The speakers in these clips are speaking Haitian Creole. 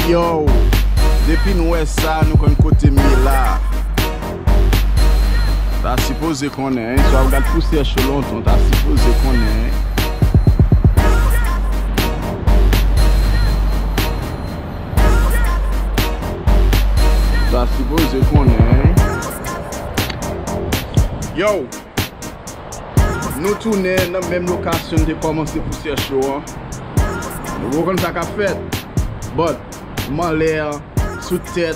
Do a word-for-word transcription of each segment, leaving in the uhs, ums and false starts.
Yo, depi n wè sa, nou konn kote m ye la. Ta sipoze konnen, wi. Si w ap gad Pousyè Cho lontan, ta sipoze konnen, wi. Ta sipoze konnen, wi. Yo! Nou tounen nan menm lokasyon n te kòmanse Pousyè Cho an. Nou poko konn sa k ap fèt. But, m anlè an, sou tèt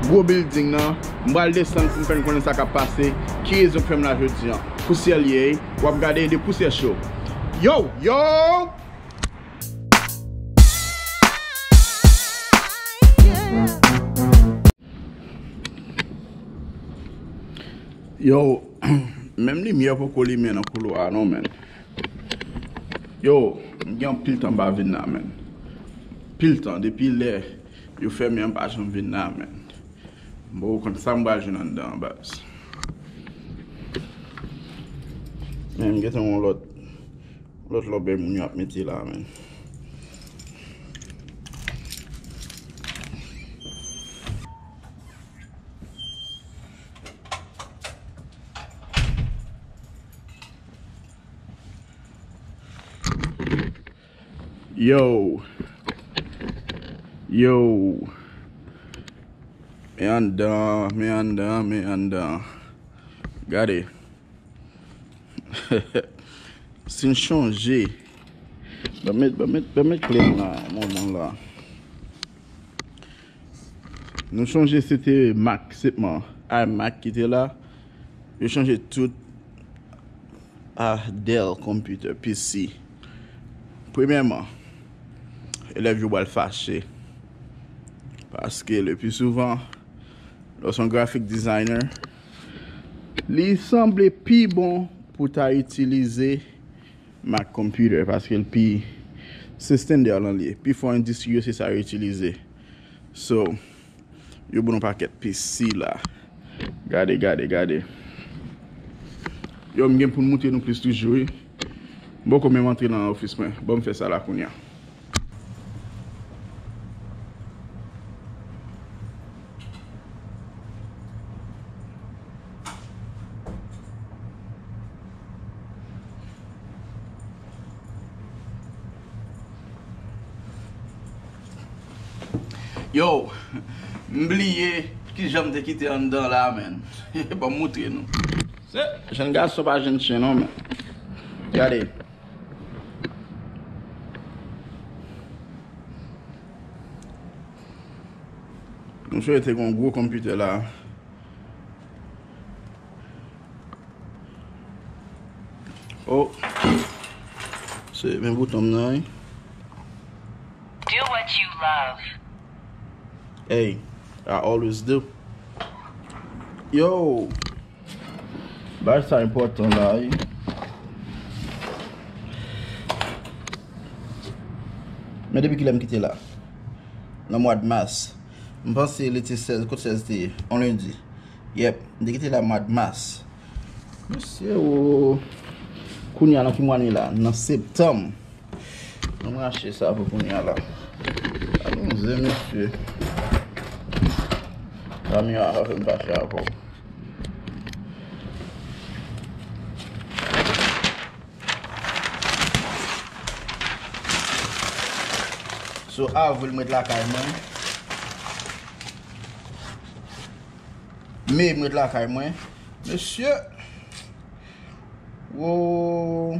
gwo bilding nan. M pral desann pou m fè n konnen sa k ap pase. Ki rezon k fè m la jodi an? Pousyè l ye, wi. W ap gade de Pousyè Cho. Yo, yo! Yo, menm limyè poko limen nan koulwa a non, menn. Yo, m gen anpil tan m pa vin la, menn. Anpil tan, depi lè yo fèmen an, m pa janm vin la, menn. M poko konn sa m pral jwenn anndan an, baz. Men m gentan wè yon lòt Lòt lòbèy moun yo ap mete la, menn. Yo. Yo. Men anndan, men anndan, men anndan. Gade. Si n chonje, ban m met, ban m met, ban m met kle m nan moman la. Nou chonje se te Mac, se, iMac ki te la. Yo chanje tout a Dell computer, P C. Premyèman, elèv yo pral fache. Paske le pli souvan, lè w se yon graphic designer, li sanble pi bon pou w ta itilize Mac computer, paske l pi, se standard lan li ye. Pifò endistri yo se sa yo itilize. So, yo ban nou pakèt P C la. Gade, gade, gade. Yo, m gen pou m moutre nou plis toujou, wi. M poko menm antre nan ofis mwen. Ban m fè sa la kounye a. Yo, m bliye kijan m te kite anndan la, menn. Ban m moutre nou. Se, jèn gason pa jèn chen non, menn. Gade. Nou swete te gen yon gwo konpitè la. Oh. Se men bouton m nan, wi. Do what you love. Hey, I always do. Yo! Bagay sa enpòtan la, wi. Men depi kilè m kite la? Nan mwa d mas. M panse li te sèz, kot sèz te ye? On lendi. Yèp, m te kite la mwa d mas. Mesye, o. Kounye a nan ki mwa n ye la? Nan septanm. Ann rache sa pou kounye a la. Alonze, mesye. Zanmi a, sa fè m fache avè w. So, avril, m ret lakay mwen. Me, m ret lakay mwen. Mesye. Wo.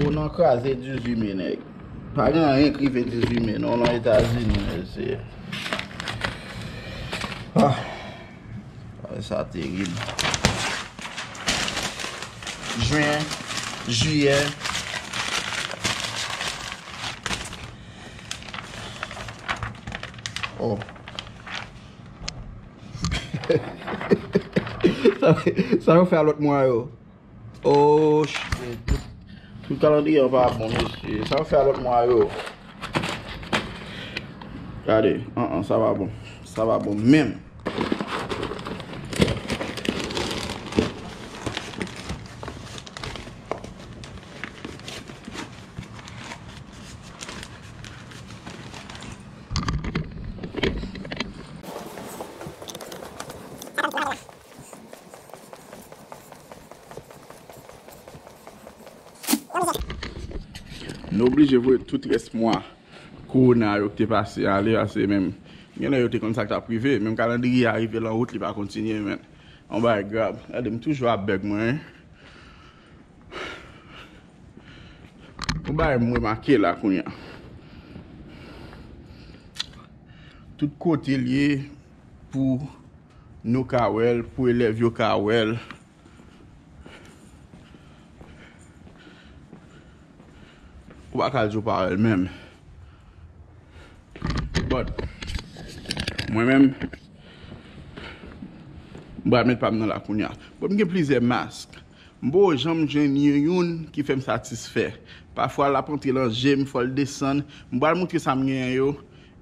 Wo nan kraze dizuit me, nèg. Pa gen anyen k rive dizuit me non, nan Etazini, mesye. Ah. Bagay sa terib. Jen, jiyè. Oh. Sa, sa yo fè a lòt mwa yo. Oh, shit. Tout, tout kalandriye an pa bon, mesye. Sa yo fè a lòt mwa yo. Gade, an, an, sa pa bon. Sa pa bon menm. Nou oblije voye tout rès mwa kowona yo ki te pase ale, pase menm gen lè yo te konn sa k t ap rive, menm kalandriye a rive lan wout, li pa kontinye, men yon bagay grav. Gade, m toujou ap bèg mwen. Yon bagay m remake la kounye a. Tout kote l ye pou nou ka wè l, pou elèv yo ka wè l. Ou pa ka di w pa wè l menm. But, mwen menm, m pral met pa m nan la kounye a. But m gen plizyè mask. M poko janm jwenn youn ki fè m satisfè. Pafwa l ap antre lan je m, fò l desann. M pral moutre sa m genyen yo.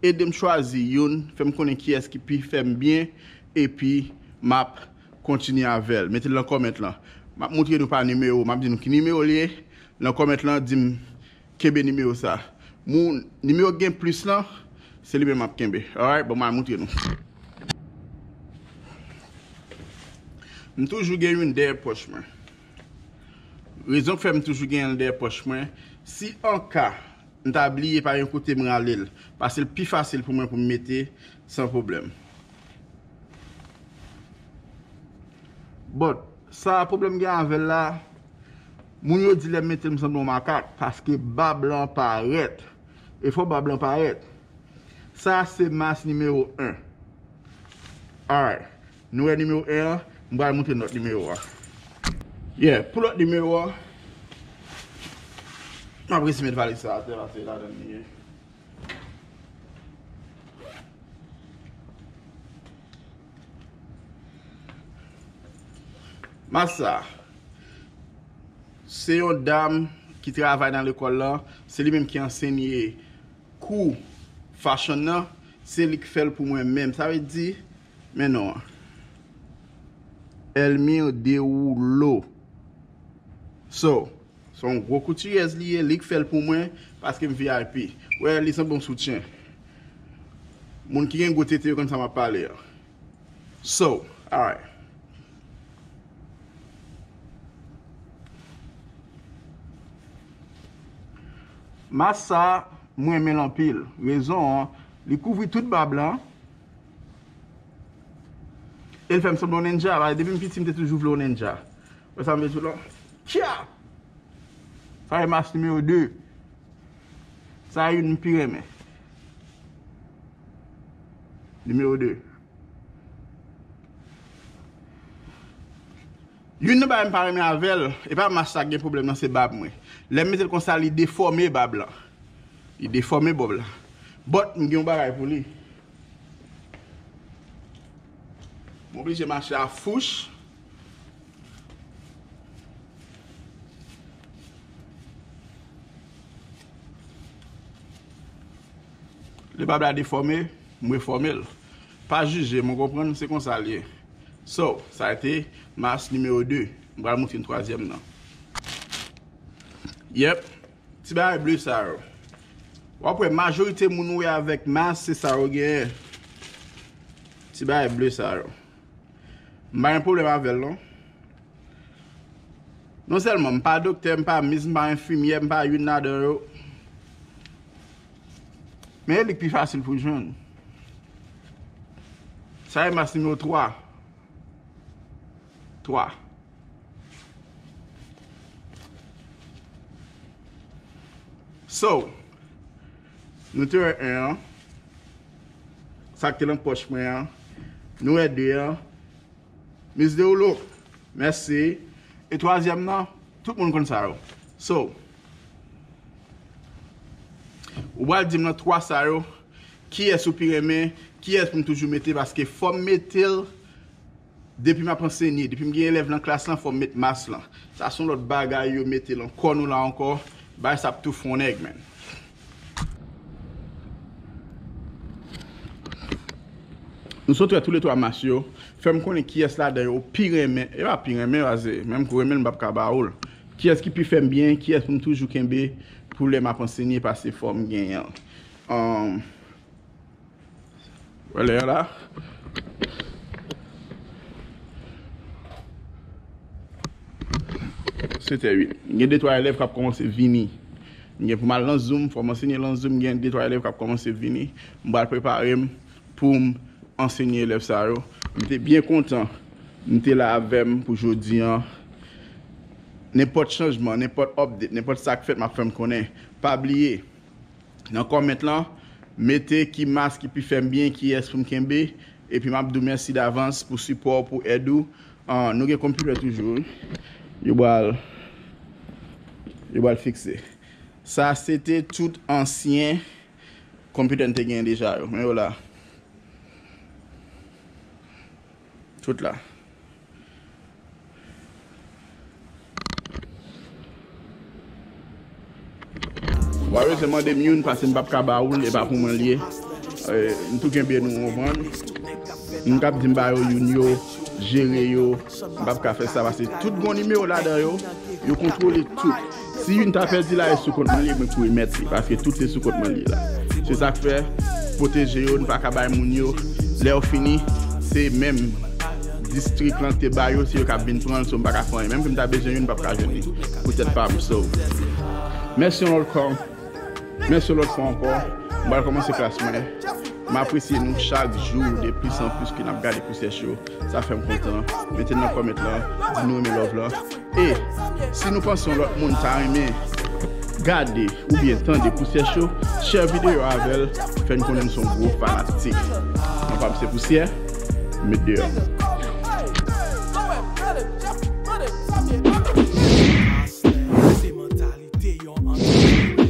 Ede m chwazi youn, fè m konnen kiyès ki pi fè m byen, epi m ap kontinye avè l. Mete l nan kòmèt lan. M ap moutre nou pa nimewo, m ap di nou ki nimewo l ye. Nan kòmèt lan, di m kenbe nimewo sa. Moun, nimewo ki gen plis lan, se li menm m ap kenbe. Alright, bon, m a moutre nou. M toujou gen youn dèyè pòch mwen. Rezon k fè m toujou gen l dèyè pòch mwen, si an ka m ta bliye pa gen kote m rale l, pase l pi fasil pou mwen pou m mete san pwoblèm. But, sa pwoblèm gen avè l la, moun yo di lè m mete l m sanble yon makak, paske bab lan parèt. E fò bab lan parèt. Sa se mas nimewo en. Alright. Nou wè nimewo en an, m pral moutre n lòt nimewo a. Yeah, pou lòt nimewo a, m ap resi met valiz sa atè, pase ladan l li ye. Mas sa, se yon dam ki travay nan lekòl lan, se li menm ki ansenye kou fashion nan, se li k fè l pou mwen menm. Sa vle di, men non an. Elmire Derouleau. So, se yon gwo koutiyèz li ye, li k fè l pou mwen, paske m V I P. Wè, li sanble yon soutyen. Moun ki gen gwo tete yo konn sa m ap pale an. So, alright. Mas sa, mwen renmen l anpil. Rezon an, li kouvri tout bab lan. E l fè m sanble yon ninja, paske depi m piti, m te toujou vle yon ninja. Wè sa m vle di w la? Tcha! Sa e mas nimewo de. Sa e youn m pi renmen. Nimewo de. Youn nan bagay m pa renmen avè l, e pa mas sa k gen pwoblèm nan, se bab mwen. Lè m mete l konsa, li defòme bab lan. Li defòme bab lan. But, m gen yon bagay pou li. M oblije mache a fouch. Lè bab la defòme, m refòme l. Pa jije m, ou konprann, se konsa l ye. So, sa te mas nimewo de. M pral moutre n twazyèm nan. Yep. Ti bagay ble sa yo. W ap wè majorite moun ou wè avèk mas, se sa yo genyen. Ti bagay ble sa yo. M pa gen pwoblèm avè l non. Non sèlman m pa doktè, m pa mis, m pa enfimyè, m pa youn ladan yo. Men e li k pi fasil pou jwenn. Sa e mas nimewo twa. Twa. So, nou te wè en an. Sa k te nan pòch mwen an. Nou wè de an. Miss Derulo, mèsi. E twazyèm nan, tout moun konn sa yo. So, ou pral di m nan twa sa yo, kiyès ou pi renmen, kiyès pou m toujou mete, paske fò m mete l depi m ap ansenye, depi m gen elèv nan klas lan, fò m met mas lan. Sa se yon lòt bagay yo mete lan kò nou la ankò. Bagay sa ap toufe yon nèg, man. Nou sot wè toulètwa mas yo. Fè m konnen kiyès ladan yo ou pi renmen. E pa pi renmen, paske menm ke w renmen l, m p ap ka ba ou l. Kiyès ki pi fè m byen, kiyès pou m toujou kenbe pou lè m ap ansenye, paske fò m genyen l. Ahn, wè lè a la. Sèt è uit. Gen de twa elèv k ap kòmanse vini. M gen pou m al nan Zoom, fò m ansenye nan Zoom, gen de twa elèv k ap kòmanse vini. M pral prepare m pou m ansenye elèv sa yo. M te byen kontan, m te la avè m pou jodi a. Nenpòt chanjman, nenpòt update, nenpòt sa k fèt, m ap fè m konnen. Pa bliye, nan comment lan, mete ki mask ki pi fè m byen, kiyès pou m kenbe. Epi m ap di w mèsi davans pou sipò w, pou èd ou. Ah, nou gen konpitè toujou, wi. Yo pral, yo pral fikse. Sa se te tout ansyen konpitè n te gen deja yo. Men yo la. Tout la. W a bezwen mande m youn, paske m p ap ka ba ou l, e pa pou mwen l ye. Eh, m tou kenbe nou, w konprann? Moun k ap di m ba yo youn yo, jere yo, m p ap ka fè sa, paske tout gon nimewo ladan yo, yo kontwole tout. Si youn ta pèdi la, e sou kont mwen li ye, mwen pou remèt li, paske tout se sou kont mwen li ye la. Se sa k fè, pwoteje yo, nou pa ka bay moun yo. Lè yo fini, se menm distrik lan te ba yo, se yo k ap vin pran l, so m pa ka fè anyen. Menm ke m ta bezwen youn, m p ap ka jwenn li. Poutèt pa m, so. Mèsi yon lòt fwa. Mèsi yon lòt fwa ankò. M pral kòmanse klas mwen. M apresye nou chak jou de plis an plis ke n ap gade Pou Sèch yo. Sa fè m kontan. Mete nan comment lan, di nou renmen love lan. E si nou panse yon lòt moun ta renmen gade oubyen tande Pou Sèch yo, share videyo avè l, fè n konnen n se yon gwo fanatik. Non pa m se Pousyè, met deyò. Se mantalite yon antreprenan.